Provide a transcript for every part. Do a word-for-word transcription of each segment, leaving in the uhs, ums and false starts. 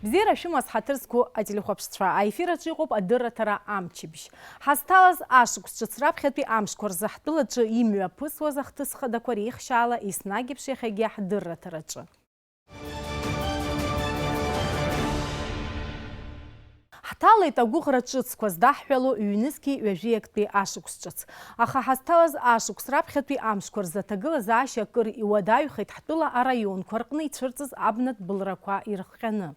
Бзиара шәымаз, ҳаҭыр зқәу ателехәаԥшцәа, аефир аҿы иҟоуп адырраҭара Амчыбжь. Ҳазҭалаз ашықәс ҿыц раԥхьатәи амшқәа рзы ҳтәылаҿы имҩаԥысуаз ахҭыс хадақәа реихшьаала еснагь еиԥш иахьагьы ҳдырраҭараҿы. Ҳҭалеит агәыӷра ҿыцқәа здаҳҳәало ҩнызқьи ҩажәи актәи ашықәс ҿыц. Аха ҳазҭалаз ашықәс раԥхьатәи амшқәа рзы аҭагылазаашьа акыр иуадаҩхеит ҳтәыла араионқәа рҟны ицәырҵыз абнатә былрақәа ирыхҟьаны.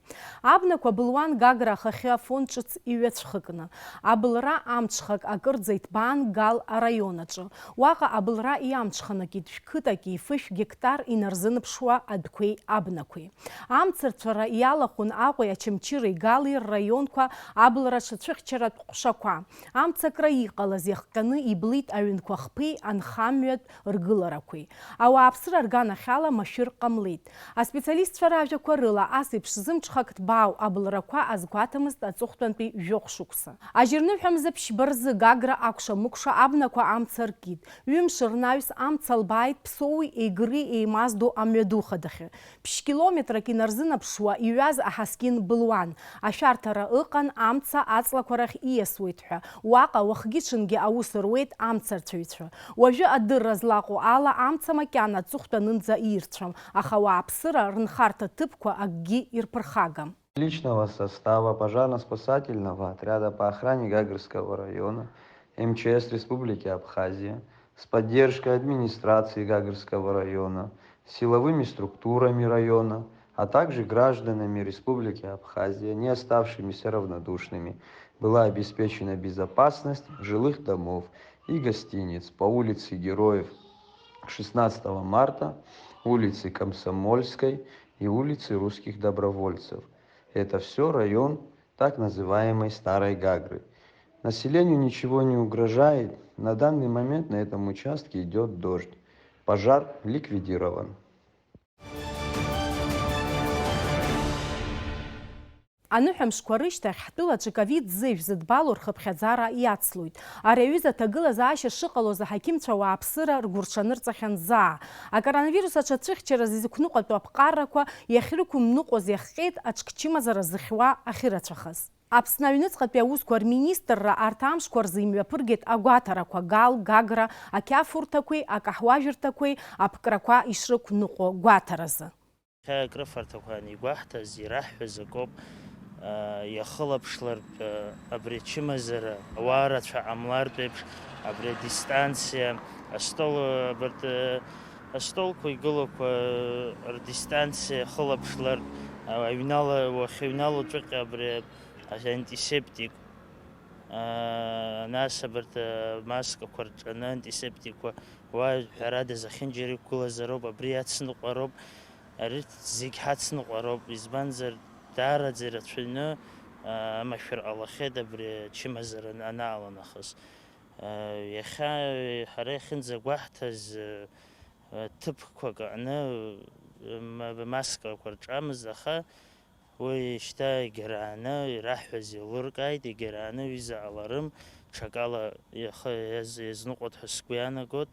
Абнақәа былуан Гагра ахахьы Афон ҿыц иҩацәхыкны. Абылра амҽхак акырӡа иҭбаан Гал араион аҿы. Уаҟа абылра иамҽханакит шәқыҭаки фышә гектар инарзынаԥшуа адәқәеи абнақәеи. Амца рцәара иалахәын Аҟәеи Очамчыреи Гали рраионқәа абылра шацәыхьчаратә ҟәшақәа. Амца акра иҟалаз иахҟьаны иблит аҩнқәа хԥеи анхамҩатә ргыларақәеи. Ауааԥсыра рганахьала машәыр ҟамлеит. Аспециалистцәа ражәақәа рыла, ас еиԥш зымҽхак ҭбаау абылрақәа азгәаҭамызт аҵыхәтәантәи жәохә шықәса. Ажьырныҳәа мза ԥшьба рзы Гагра акәша-мыкәша абнақәа амца аркит. Ҩымш рнаҩс амца лбааит Ԥсоуи Егри еимаздо амҩаду хадахьы. Ԥшь-километрак инарзынаԥшуа иҩаз аҳаскьын былуан. Ашәарҭара ыҟан, амца аҵлақәа рахь ииасуеит ҳәа. Уаҟа уахгьы-ҽынгьы аус руеит амцарцәаҩцәа. Уажәы адырра злаҟоу ала, амца макьана аҵыхәтәанынӡа ирцәам, аха ауааԥсыра рынхарҭа ҭыԥқәа акгьы ирԥырхагам. Личного состава пожарно-спасательного отряда по охране Гагрского района М Ч С Республики Абхазия с поддержкой администрации Гагрского района, силовыми структурами района, а также гражданами Республики Абхазия, не оставшимися равнодушными, была обеспечена безопасность жилых домов и гостиниц по улице Героев шестнадцатого марта, улице Комсомольской и улице Русских добровольцев. Это всё район так называемой Старой Гагры. Населению ничего не угрожает. На данный момент на этом участке идёт дождь. Пожар ликвидирован. Аныҳәамшқәа рышьҭахь ҳтәылаҿы ковид зыжә зыдбало рхыԥхьаӡара иацлоит. Ари аҩыза аҭагылазаашьа шыҟалоз аҳақьымцәа ауааԥсыра ргәырҽанырҵахьан заа. Акоронавирус аҽацәыхьчараз изықәныҟәатәу аԥҟарақәа иахьрықәымныҟәоз иахҟьеит аҽкчымазара зыхьуа ахьырацәахаз. Аԥсны аҩныҵҟатәи аусқәа рминистрра арҭ амшқәа рзы имҩаԥыргеит агәаҭарақәа Гал, Гагра, ақьафурҭақәеи акаҳуажәырҭақәеи аԥкрақәа ишрықәныҟәо гәаҭаразы. Иахьа акрыфарҭақәа анигәаҳҭаз, ираҳҳәаз акоуп, аа, иахылаԥшлартә, аа, абри ачымазара, ауаа рацәа ҟамлартә еиԥш, абри адистанциа, астол, абарҭ, аа, астолқәа игылақәа, аа, рдистанциа ахылаԥшлартә, аа, аҩнала, уахьыҩналоу ҵәҟьа абри антисептик, аа, нас абарҭ, аа, маскақәа рҿаны антисептикқәа уа, ҳәарада, зехьынџьара иқәгылазароуп, абри ацныҟәароуп, арҭ зегь ҳацныҟәароуп, избанзар, даараӡа ирацәаҩны, аа, амашәыр ҟалахьеит абри ачымазара анааланахыс. Иахьа ҳара иахьынӡагәаҳҭаз, ҭыԥқәак аҟны, ма-, маскақәа рҿамызт, аха уи шьҭа егьарааны ираҳҳәаз еилыркааит, егьарааны ҩыза ҟаларым, ҽакала иахы иаз-, иазныҟәоит ҳәа сгәы иаанагоит.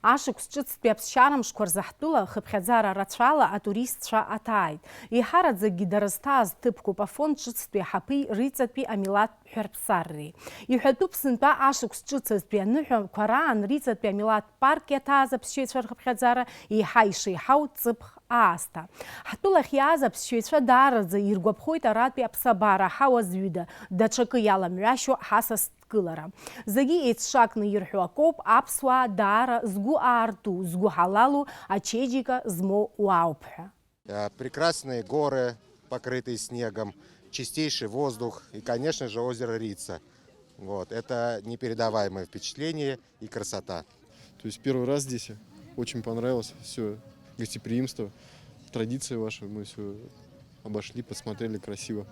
Ашықәс ҿыцтәи аԥсшьара мшқәа рзы ҳтәыла хыԥхьаӡара рацәала атуристцәа аҭааит. Еиҳараӡакгьы дара зҭааз ҭыԥқәоуп Афон ҿыцтәи аҳаԥеи Риҵатәи амилаҭтә ҳәарԥсарреи. Иҳәатәуп, сынтәа ашықәс ҿыцазтәи аныҳәақәа раан Риҵатәи амилаҭтә парк иаҭааз аԥсшьаҩцәа рхыԥхьаӡара еиҳа ишеиҳау ҵыԥх аасҭа. Ҳтәылахь иааз аԥсшьаҩцәа даараӡа иргәаԥхоит аратәи аԥсабара ҳауа зҩыда, даҽакы иаламҩашьо ҳасас дкылара. Зегьы еицшакны ирҳәо акоуп, аԥсуаа даара згәы аарту, згәы ҳалалу, ачеиџьыка змоу уаауп ҳәа. Э, прекрасные горы, покрытые снегом, чистейший воздух и, конечно же, озеро Рица. Вот, это непередаваемое впечатление и красота. То есть первый раз здесь, очень понравилось всё, гостеприимство, традиции ваши, мы всё обошли, посмотрели, красиво.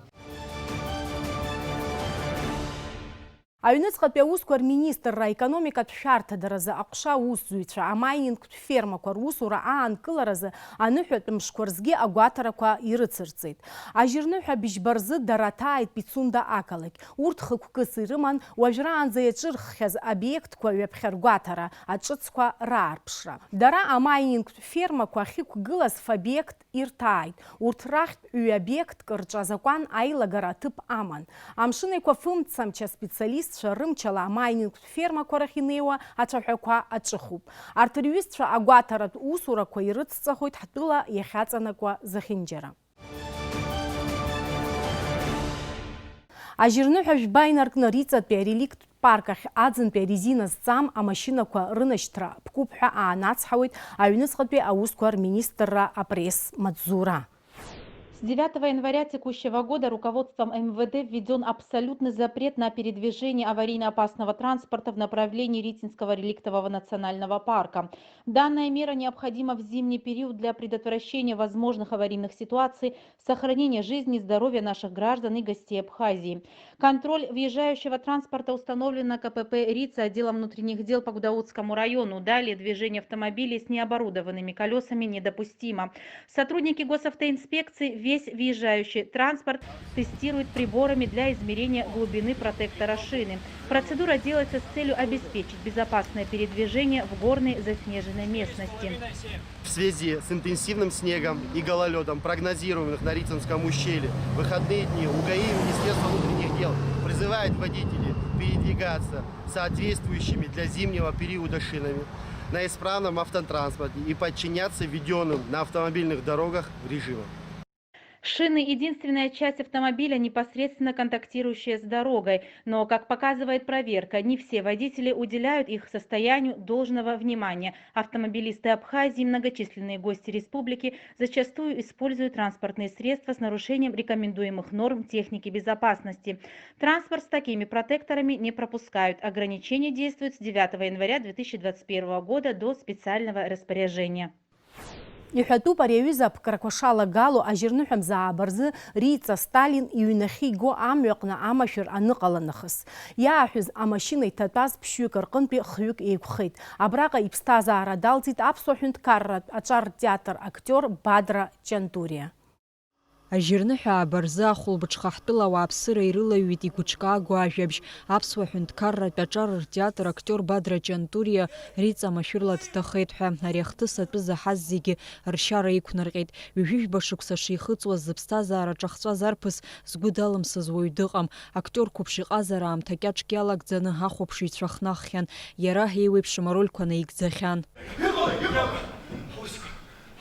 Аҩныҵҟатәи аусқәа рминистрра аекономикатә шәарҭадаразы аҟәша аусзуҩцәа амаинингтә фермақәа русура аанкыларазы аныҳәатә мшқәа рзгьы агәаҭарақәа ирыцырҵеит. Ажьырныҳәа быжьба рзы дара ҭааит Пицунда ақалақь. Урҭ хықәкыс ирыман уажәраанӡа иаҿырххьаз обиектқәа ҩаԥхьа ргәаҭара, аҿыцқәа раарԥшра. Дара амаинингтә фермақәа ахьықәгылаз фобиект ирҭааит. Урҭ рахьтә ҩ-обиектк рҿы азакәан аилагара аҭыԥ аман. Амшын Еиқәа фымцамч аспециалистцәа рымчала амаинингтә фермақәа рахь инеиуа ацәаҳәақәа аҿыхуп. Арҭ рҩызцәа агәаҭаратә усурақәа ирыцҵахоит ҳтәыла иахьаҵанакуа зехьынџьара. Ажьырныҳәа жәба инаркны Риҵатәи ареликттә парк ахь аӡынтәи арезина зҵам амашьынақәа рынашьҭра ԥкуп ҳәа аанацҳауеит аҩныҵҟатәи аусқәа рминистрра апресс-маҵзура. С девятого января текущего года руководством М В Д введён абсолютный запрет на передвижение аварийно-опасного транспорта в направлении Ритинского реликтового национального парка. Данная мера необходима в зимний период для предотвращения возможных аварийных ситуаций, сохранения жизни и здоровья наших граждан и гостей Абхазии. Контроль въезжающего транспорта установлен на К П П Рица отделом внутренних дел по Гудаутскому району. Далее движение автомобилей с необорудованными колёсами недопустимо. Сотрудники госавтоинспекции весь въезжающий транспорт тестируют приборами для измерения глубины протектора шины. Процедура делается с целью обеспечить безопасное передвижение в горной заснеженной местности. В связи с интенсивным снегом и гололёдом, прогнозируемых на Рицинском ущелье, в выходные дни УГАИ и Министерство внутренних дел призывает водителей передвигаться соответствующими для зимнего периода шинами на исправном автотранспорте и подчиняться введённым на автомобильных дорогах режимам. Шины — единственная часть автомобиля, непосредственно контактирующая с дорогой. Но, как показывает проверка, не все водители уделяют их состоянию должного внимания. Автомобилисты Абхазии, многочисленные гости республики, зачастую используют транспортные средства с нарушением рекомендуемых норм техники безопасности. Транспорт с такими протекторами не пропускают. Ограничения действуют с девятого января две тысячи двадцать первого года до специального распоряжения. Иҳәатәуп ари аҩыза аԥкрақәа шалагало ажьырныҳәамзаабарзы Риҵа Сталин иҩнахьы игоу амҩаҟны амашәыр аныҟала нахыс. Иааҳәыз амашьына иҭатәаз ԥшьҩык рҟынтәи хҩык еиқәхеит. Абраҟа иԥсҭазаара далҵит аԥсуа ҳәынҭқарратә аҿар ртеатр актиор Бадра Ҷантуриа. Ажьырныҳәа ааба рзы ахәылбыҽха ҳтәыла ауааԥсыра ирылаҩҩит игәыҿкаагоу ажәабжь. Аԥсуа ҳәынҭқарратә аҿар ртеатр актиор Бадра Ҷантуриа Риҵа машәырла дҭахеит ҳәа ари ахҭыс атәы заҳаз зегьы ршьара иқәнарҟьеит. Ҩажәижәба шықәса шихыҵуаз, зыԥсҭазаара ҿахҵәаз арԥыс згәы далымсыз уаҩ дыҟам. Актиор қәыԥш иҟазара аамҭа кьаҿк иалагӡаны ахәаԥшыҩцәа хнаххьан. Иара еиуеиԥшым арольқәа наигӡахьан. Иҟалеи, иҟалеи? Ҳусқәа,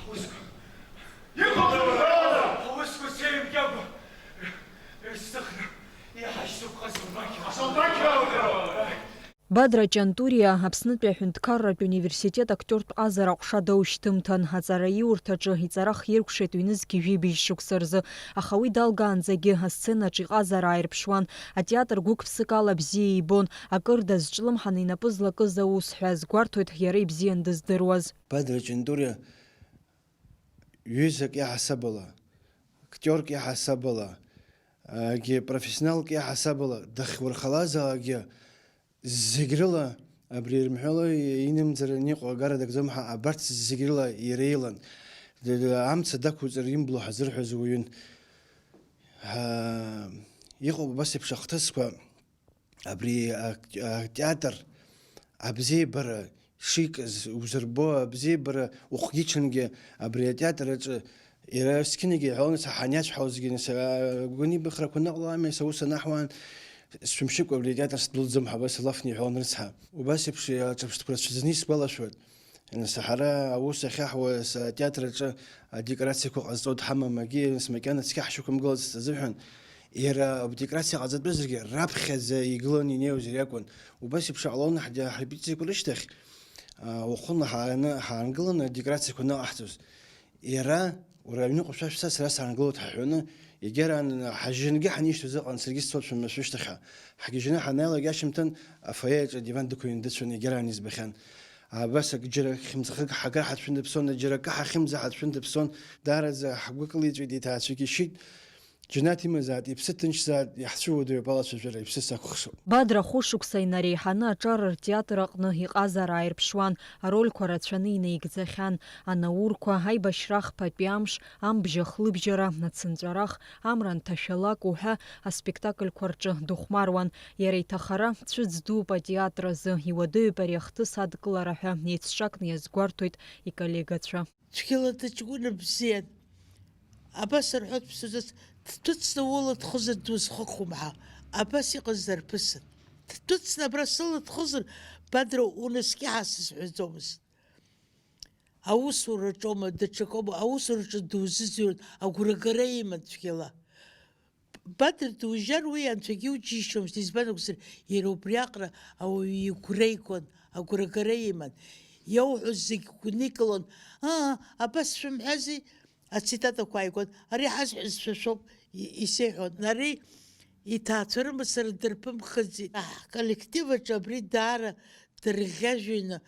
ҳусқәа. Иҟалеи? Ҳусқәа сеимгьакәа, рыцхыхра иҳашьҭоуп ҟазылбақьра. Ҟазылбақьра! Бадра Ҷантуриа Аԥснытәи аҳәынҭқарратә университет актиортә ҟазара аҟәша даушьҭымҭан. Аҵараиурҭаҿы иҵара хиркәшеит ҩнызқьи жәибжь шықәса рзы, аха уи далгаанӡагьы асценаҿ иҟазара ааирԥшуан. Атеатр гәык-ԥсык ала бзиа ибон, акыр дазҿлымҳаны инапы злакыз аус ҳәа азгәарҭоит иара ибзиан дыздыруаз. Бадра Ҷантуриа ҩызак иаҳасабала, актиорк иаҳасабала, агьы профессионалк иаҳасабала дахьурхалазаалакгьы, зегь рыла абри ирымҳәало инымӡараны иҟоу агара дагӡом ҳәа, абарҭ зегь рыла иреилан. Д-, д-, амца дақәуҵар имбло ҳазырҳәоз уаҩын. Ҳа, иҟоуп абас еиԥш ахҭысқәа. Абри ак-, атеатр абзиабара шикыз узырбо, абзиабара ухгьычангьы абри атеатр аҿы иара зқьынагьы иҳәалон, саҳа ҳаниацәҳаузгьы, нас, агәынибахрақәа ныҟалами, са ус анаҳуан, сшәымшьыкәа абри атеатр сдәылҵӡом ҳәа абас илафны иҳәалон рыцҳа. Убас еиԥш аҿырԥштәқәа рацәаӡаны исгәалашәоит. Нас ҳара аус ахьаҳуаз атеатр аҿы адекорациақәа ҟазҵо дҳамам, агьи, нас, макьана цқьа ҳшықәымгылац азыҳәан, иара адекорациа ҟаҵатәызаргьы, раԥхьаӡа игыланы инеиуазар акәын. Убас еиԥш иҟалон ҳди-, ҳрепетициақәа рышьҭахь, а, уахынла ҳааны, ҳаангыланы адекорациақәа аныҟаҳҵоз. Иара, уара аҩныҟа шәа шәца, сара саангылоит ҳәа ҳҳәоны, егьараан ҳажьынгьы ҳанишьҭуаз ыҟан, саргьы сцошәа машәышьҭахьа. Ҳгьежьны ҳанааилак ашьымҭан афоиеаҿы адиван дықәыҩны дыцәан, егьараан избахьан. Абас акы џьара хьымӡӷык ҳагар ҳацәын дыԥсон, џьара акы ҳахьымӡа ҳацәын дыԥсон, даараӡа ҳгәы кылиҵәеит, иҭаацәагьы ишьит. Џьанаҭ имазааит, иԥсы ҭынчзааит, иаҳцәыуадаҩуп алацәажәара, иԥсы сакәыхшоуп. Бадра хәышықәса инареиҳаны аҿар ртеатр аҟны иҟазара ааирԥшуан, арольқәа рацәаны инеигӡахьан, анаурқәа, аибашьра ахԥатәи амш, амбжьа хлыбжьара, ацынҵәарах, амра анҭашәалак уҳәа аспектакльқәа рҿы дыхәмаруан. Иара иҭахара цәыӡ дууп атеатр азы, иуадаҩуп ари ахҭыс адкылара ҳәа еицҿакны иазгәарҭоит иколлегацәа. Цәгьала дыҷкәына бзиан. Абас рҳәоит ԥсуаҵас, дҭәыцны ула дхозар дузхыхәом ҳәа. Абас иҟаз дарԥысын. Дҭәыцны абра сыла дхозар, Бадра унаскьа ҳәа сызҳәаӡомызт. Аусураҿоума, даҽакоума, аусураҿы дузыӡырҩуан, агәрагара иман цәгьала. Бадра дужьар уи анцәагьы иуџьишьомызт, избан акәзар, иара убриаҟара ауаҩы игәра игон, агәрагара иман. Иауҳәоз зегь гәникылон, аа, абас шәымҳәази? Ацитатақәа ааигон, ари ҳазҳәаз шәашәоуп, исеиҳәон. Ари иҭаацәа рымацара дырԥымхаӡеит. Ҳколлектив аҿы абри даара дырӷьажәҩаны,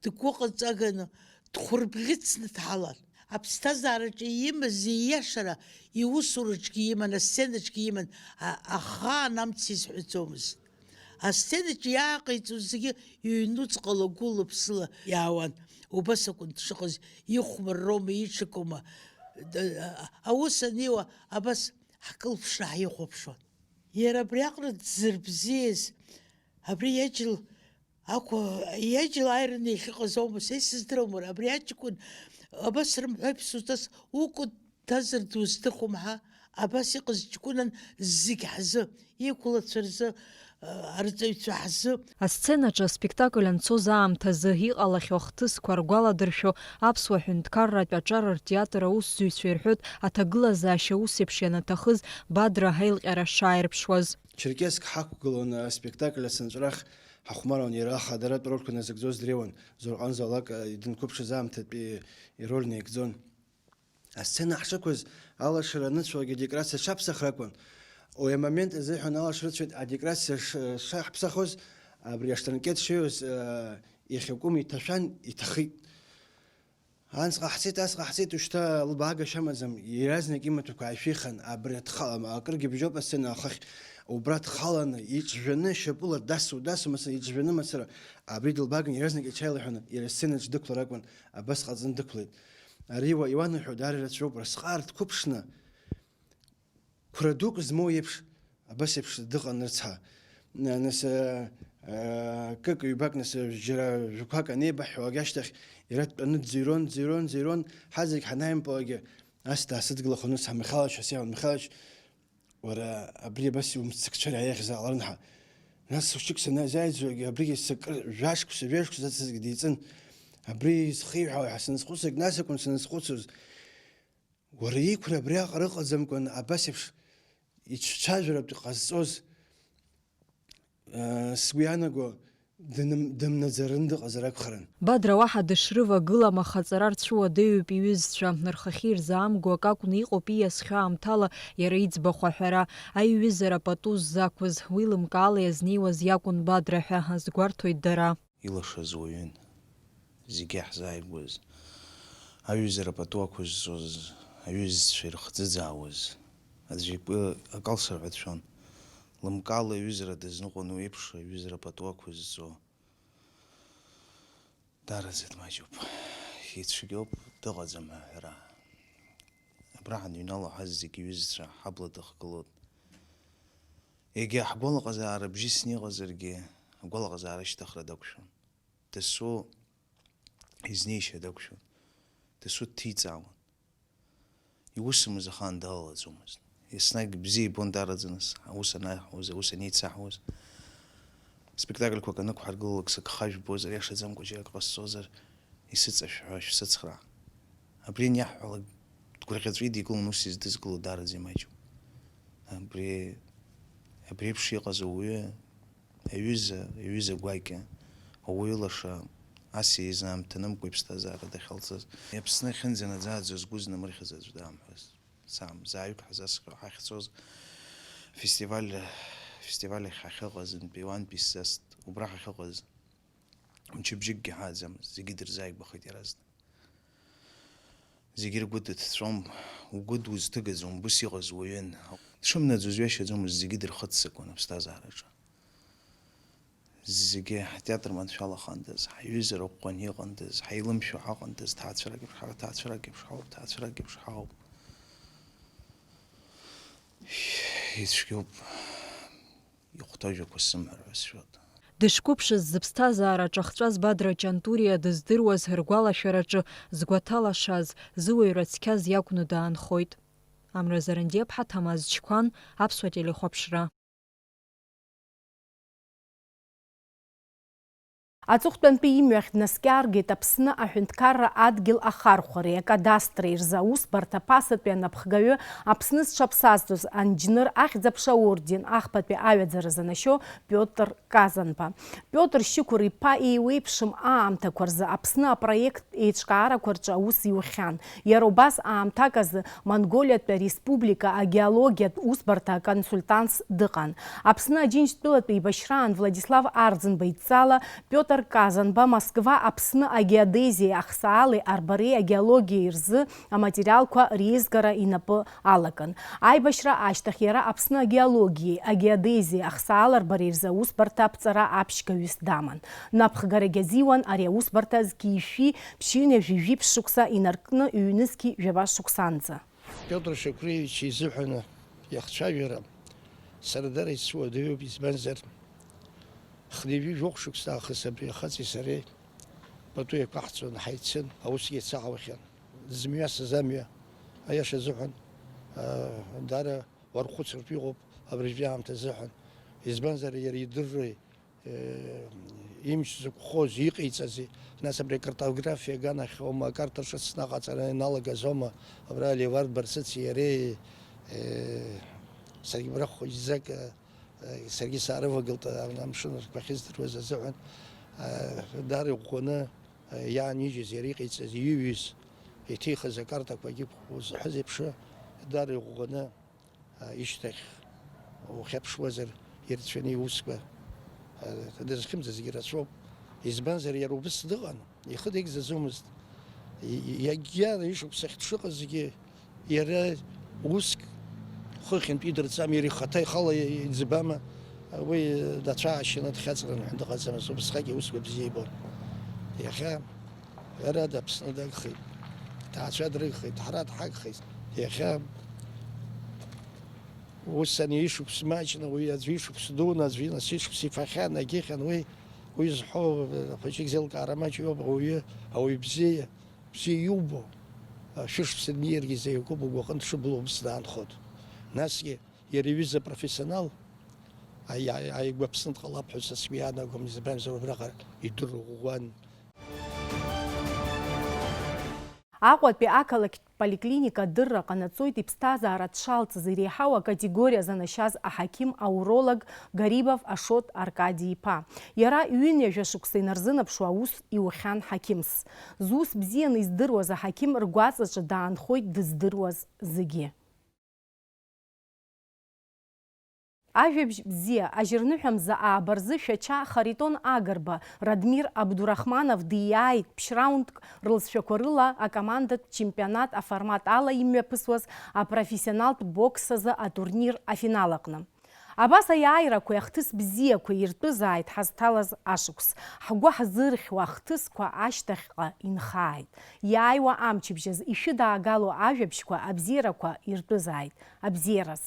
дгәыҟаҵаганы, дхәырбӷьыцны дҳалан. Аԥсҭазаараҿы имаз ииашара, иусураҿгьы иман, асценаҿгьы иман, ахаан амц изҳәаӡомызт. Асценаҿ иааҟаиҵоз зегьы иҩнуҵҟала гәыла-ԥсыла иаауан. Убас акәын дшыҟаз, ихәмарроума, иҽакоума. Аус аниуа, абас ҳкылԥшра ҳихәаԥшуан. Иара абриаҟара дзырбзиаз, абри иаџьал Ақәа иаџьал ааираны иахьыҟаз аума, са исыздыруам, уара, абри аҷкәын абас рымҳәои ԥсуҵас, укәа дҭазар дузҭыхуам ҳәа, абас иҟаз ҷкәынан зегь ҳзы, иқәлацәа рзы, арҵаҩцәа ҳзы. Асценаҿы аспектакль анцоз аамҭазы иҟалахьоу ахҭысқәа ргәаладыршәо, аԥсуа ҳәынҭқарратә аҿар ртеатр аусзуҩцәа ирҳәоит, аҭагылазаашьа ус еиԥш ианаҭахыз, Бадра аилҟьара шааирԥшуаз. Черкесск ҳақәгылон аспектакль ацынҵәарах. Ҳахәмаруан, иара ахадаратә рольқәа назыгӡоз дреиуан, Зурҟан Золак, э, дынқәыԥшыз аамҭатәи ироль наигӡон. Асцена ҳшықәыз, алашара аныцәоугьы адекорациа шаԥсахра акәын. Уи амомент азыҳәан алашара ыцәеит, адекорациа ш-, шаҳԥсахоз, абри аштанкет шеиуаз, э, иахьакәым иҭашәан, иҭахеит. Анс ҟаҳҵеит, ас ҟаҳҵеит, ушьҭа лбаагашьа амаӡам, иаразнак имаҭәақәа ааишәихын, абри адхалама, акыргьы бжьоуп асцена ахахь, убра дхаланы, иҿжәаны, шьапыла дасу, дасу мацара, иҿжәаны мацара, абри дылбааган, иаразнак иҽааилаҳәаны, иара асценаҿ дықәлар акәын, абас ҟаҵаны дықәлеит. Ари уа иуанаҳәо даара ирацәоуп, рысҟаар дқәыԥшны, Қәра дук змоу иеиԥш, абас еиԥш дыҟан рыцҳа. Нас, кык-ҩбак, нас, џьара жәқәак анеибаҳҳәалак ашьҭахь, иара дтәаны дӡырҩуан, дӡырҩуан, дӡырҩуан, ҳазегь ҳанааимпылогьы, ас даасыдгылахо, нас, Михалыч ҳәа сеиҳәон, Михалыч, уара, абри абас иумццакцәар иаиӷьзааларын ҳәа. Нас хәыҷык саназааиӡогьы, абригьы сакыр, жәашықәса, жәашықәса зацызгьы деиҵын. Абри изхиҳәаауеи ҳәа саназхәыцлак, нас акәын саназхәыцуаз. Уара иқәра абриаҟара ыҟаӡамкәан абас еиԥш ицәцәажәаратә ҟазҵоз, сгәы иаанаго, дым-, дымнаӡарын дыҟазар акәхарын. Бадра уаҳа дышрывагылам, аха аҵара рцәуадаҩуп иҩызцәа, рхахьы ирзаамго акы акәны иҟоуп ииасхьоу аамҭала иара иӡбахә аҳәара, аиҩызара пату ззақәыз, уи лымкаала иазнеиуаз иакәын Бадра ҳәа азгәарҭоит дара. Илашаз уаҩын. Зегьы иаҳзааигәаз, аҩызара пату ақәызҵоз, аҩызцәа ирыхӡыӡаауаз, аӡәы икәы акалсыр ҳәа дшәон. Лымкаала аҩызара дазныҟәон уи еиԥш аҩызара пату ақәызҵо. Даараӡа дмаҷуп. Ицәгьоуп, дыҟаӡам аҳәара. Абра ҳаныҩналоу ҳазегь иҩызцәа ҳабла дыхгылоит. Егьа ҳгәалаҟазаара бжьысны иҟазаргьы, агәалаҟазаара ашьҭыхра дақәшәон. Дасу изнеишьа дақәшәон. Дасу дҭиҵаауан. Иусымыз ахаан далалаӡомызт. Еснагь бзиа ибон даараӡа нас, аус анаҳуаз, аус анеицаҳуаз. Спектакльқәак анықәҳаргылалак сыгха жәбозар, иашаӡамкәа џьарак ҟасҵозар, исыҵашәҳәа шәсыцхраа. Абри аниаҳҳәалак, дгәырӷьаҵәа идикылон ус издызкыло даараӡа имаҷуп. Абри, абри еиԥш иҟаз ауаҩы, аҩыза, аҩыза гәакьа, ауаҩы лаша, ас еиза аамҭа нымкәа иԥсҭазаара дахьалҵыз. Аԥсны ахьынӡанаӡааӡо згәы знамырхьыз аӡә даамҳәац. Саамзааҩык ҳазасхьоу ҳахьцоз, фестиваль, фестиваль ахь ҳахьыҟаз, ынтәи уантәи ссаст, убра ҳахьыҟаз, мчыбжьыкгьы ҳааӡамызт, зегьы дырзааигәахеит иаразнак. Зегьы ргәы дыҭҵәом, Угәы дузҭыгаӡом, убыс иҟаз уаҩын. Дшымнаӡоз ҩашьаӡомызт, зегьы дырхыццакуан аԥсҭазаараҿы. Зегьы ҳтеатр маншәалахандаз, ҳаиҩызара ӷәӷәаны иҟандаз, ҳаилымшәо ҳаҟандаз, ҭаацәарак еиԥш ҳара, ҭаацәарак еиԥш ҳауп, ҭаацәарак еиԥш ҳауп. Ицәгьоуп, ихәҭа ажәақәа сымҳәар ҳәа сшәоит. Дышқәыԥшыз, зыԥсҭазаара ҿахҵәаз Бадра Ҷантуриа дыздыруаз ргәалашәараҿы згәаҭалашаз, зыуаҩра цқьаз иакәны даанхоит. Амра Зарандиаԥҳа, Ҭамаз Чқәан, Аԥсуа телехәаԥшра. Аҵыхәтәантәи имҩахь днаскьаргеит Аԥсны аҳәынҭқарра адгьыл ахархәареи акадастреи рзы аусбарҭа ԥасатәи анапхгаҩы, Аԥсны зҽаԥсазтәыз анџьныр Ахьӡ-аԥша аорден ахԥатәи аҩаӡара занашьо Пиотр Казанба. Пиотр Шьықәыр-иԥа еиуеиԥшым аамҭақәа рзы Аԥсны апроект еиҿкаарақәа рҿы аус иухьан. Иара убас аамҭак азы Монголиатәи ареспублика агеологиатә усбарҭа аконсультантс дыҟан. Аԥсны Аџьынџьтәылатәи еибашьраан Владислав Арӡынба идҵала Пиотр Казанба Москва Аԥсны агеодезиеи ахсаалеи арбареи агеологиеи рзы аматериалқәа реизгара инапы алакын. Аибашьра ашьҭахь иара Аԥсны агеологиеи агеодезиеи ахсааларбареи рзы аусбарҭа аԥҵара аԥшьгаҩыс даман. Напхгарагь азиуан ари аусбарҭа зқьи жәшәи ԥшьынҩажәи жәиԥшь шықәса инаркны ҩнызқьи жәаба шықәсанӡа. Пиотр Шьақәриевич изыҳәан иахцәажәара сара дара исуадаҩуп, избанзар, хынҩажәи жәохә шықәса аахыс абри ахаҵеи сареи пату иақәаҳҵон, ҳаицын, аусгьы еицаҳауахьан. Зымҩасыз амҩа, аиаша азыҳәан, аа, даара уархәыцыртә иҟоуп абыржәтәи аамҭа азыҳәан. Избанзар, иара идырра, э, имч зықәхоз, иҟаиҵази, нас абри акартографиа аганахь аума, акарта ҿыц наҟ аҵара ианалагаз аума, абра Леуард Барцыци иареи, э, саргьы абра хәыҷӡак, э, саргьы саарывагылт, а, амшын рқәа ахьыздыруаз азыҳәан, а, даара иӷәӷәаны, а, иаанижьыз, иара иҟаиҵаз, иҩыз, иҭихыз акартақәагьы узҳәаз еиԥш, даара иӷәӷәаны, а, ишьҭахь ухьаԥшуазар, ирацәаны иусқәа, а, дызхьымӡазгьы рацәоуп. Избанзар, иара убыс дыҟан. Ихы дагьзаӡомызт. И-, и-, иагьиара ишықәсахь дшыҟазгьы, иара уск хыхьынтә идырҵам, иара ихаҭа ихала иӡбама, уи дацәаашьаны дхьаҵраны ҳәа дыҟаӡамызт, убысҟак иусқәа бзиа ибон. Иахьа, ҳәарада, Аԥсны дагхеит, ҭаацәа дрыгхеит, ҳара дҳагхеит. Иахьа ус ани ишықәс маҷны, уи аӡәы ишықәс дуны, аӡәы нас ишықәс ифахьан, агьыхьан, уи Уи зҳәо, э, хәыҷык зеилкаара маҷ иоуп, ауаҩы, ауаҩ бзиа, бзиа иубо, а, шәышықәса днеиргьы зеиқәыԥ угәаҟынтә дшыблуа убыс даанхоит. Насгьы иара иҩыза профессионал, аи-, аи-, ааигәа Аԥсны дҟалап ҳәа са сгәы иаанагом, избанзар, убраҟа идырӷәӷәан. Аҟәатәи ақалақьтә поликлиника адырра ҟанаҵоит иԥсҭазаара дшалҵыз иреиҳау акатегориа занашьаз аҳақьым ауролог Гарибов Ашот Аркади-иԥа. Иара ҩынҩажәа шықәса инарзынаԥшуа аус иухьан ҳақьымс. Зус бзианы издыруаз аҳақьым ргәаҵаҿы даанхоит дыздыруаз зегьы. Ажәабжь бзиа, ажьырныҳәа мза ааба рзы Шәача Харитон Агрба, Радмир Абдурахманов диааит ԥшьраундк рылҵшәақәа рыла акомандатә чемпионат аформат ала имҩаԥысуаз апрофессионалтә бокс азы атурнир афинал аҟны. Абас аиааирақәеи ахҭыс бзиақәеи иртәызааит ҳазҭалаз ашықәс. Ҳгәы ҳзырхьуа ахҭысқәа ашьҭахьҟа инхааит. Иааиуа амчыбжь азы ишәыдаагало ажәабжьқәа абзиарақәа иртәызааит. Абзиараз!